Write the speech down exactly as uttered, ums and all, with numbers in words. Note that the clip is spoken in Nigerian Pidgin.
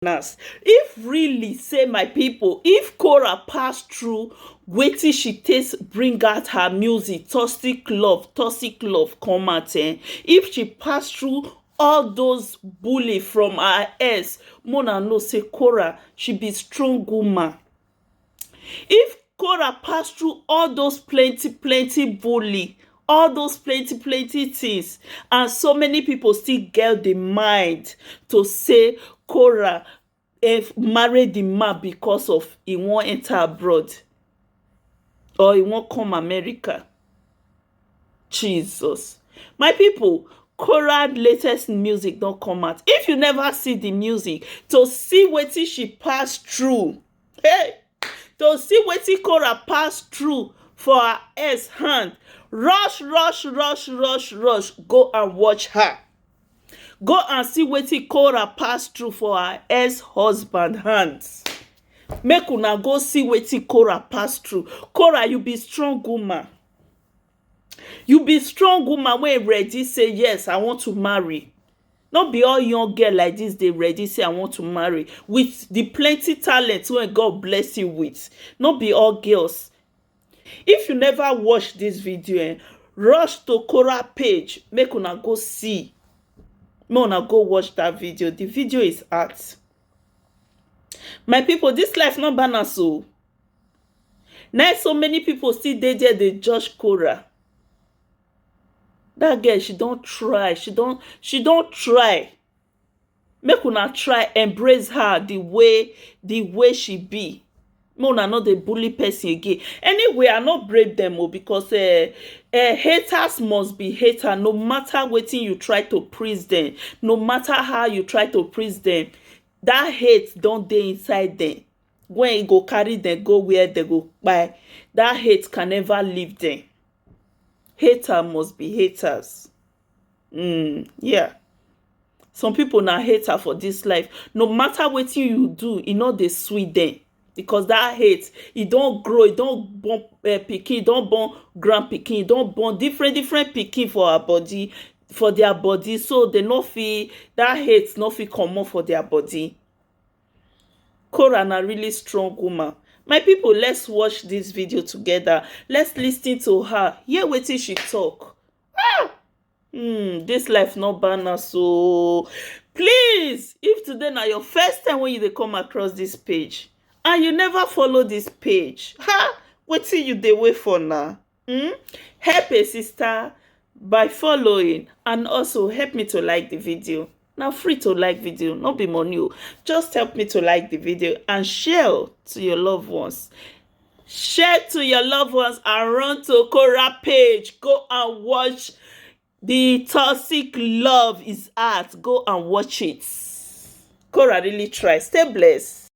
Nas. If really say, my people, if Korah pass through wetin she takes bring out her music, toxic love, toxic love come out, eh? If she pass through all those bully from her ex, mona know say Korah, she be strong woman. If Korah pass through all those plenty plenty bully, all those plenty plenty things, and so many people still get the mind to say Korah, eh, marry the man because of he wan enter abroad or he wan come America. Jesus. My people, Korah latest music don come out. If you never see the music, to see wetin she pass through, hey, to see wetin Korah pass through for her ex hand, rush, rush, rush, rush, rush, go and watch her. Go and see wetin Korah pass through for her ex-husband hands. Make una go see wetin Korah pass through. Korah, you be strong woman. You be strong woman wey ready say, "Yes, I want to marry." No be all young girl like this dey ready say, "I want to marry," with the plenty talent wey God bless you with. No be all girls. If you never watch this video, eh, rush to Korah page, make una go see. Make una go watch that video. The video is out. My people, this life no balance o. Na so many people still dey there dey judge Korah. That girl, she don try, she don, she don try. Make una try embrace her the way, the way she be. Make una no dey bully person again. Anyway, I no break them o, because, eh, eh, haters must be hater. No matter wetin you try to please them, no matter how you try to please them, that hate don dey inside them. When e go carry them go where they go kpai, that hate can never leave them. Hater must be haters. Mm, yeah. Some people na hater for this life. No matter wetin you do, e no dey sweet them, because that hate, e don grow, e don born, eh, pikin, e don born grand pikin, e don born different different pikin for her body, for their body, so they no fit, that hate no fit comot for their body. Korah na really strong woman. My people, let's watch this video together. Let's listen to her. Hear wetin she talk. Ah! Hmm, this life no balance o. Please, if today na your first time when you dey come across this page and you never follow this page, ha, wetin you dey wait for na? Hmm? Help a sister by following, and also help me to like the video. Na free to like video, no be money o. Just help me to like the video and share to your loved ones. Share to your loved ones and run to Korah page. Go and watch the toxic love is art. Go and watch it. Korah really try. Stay blessed.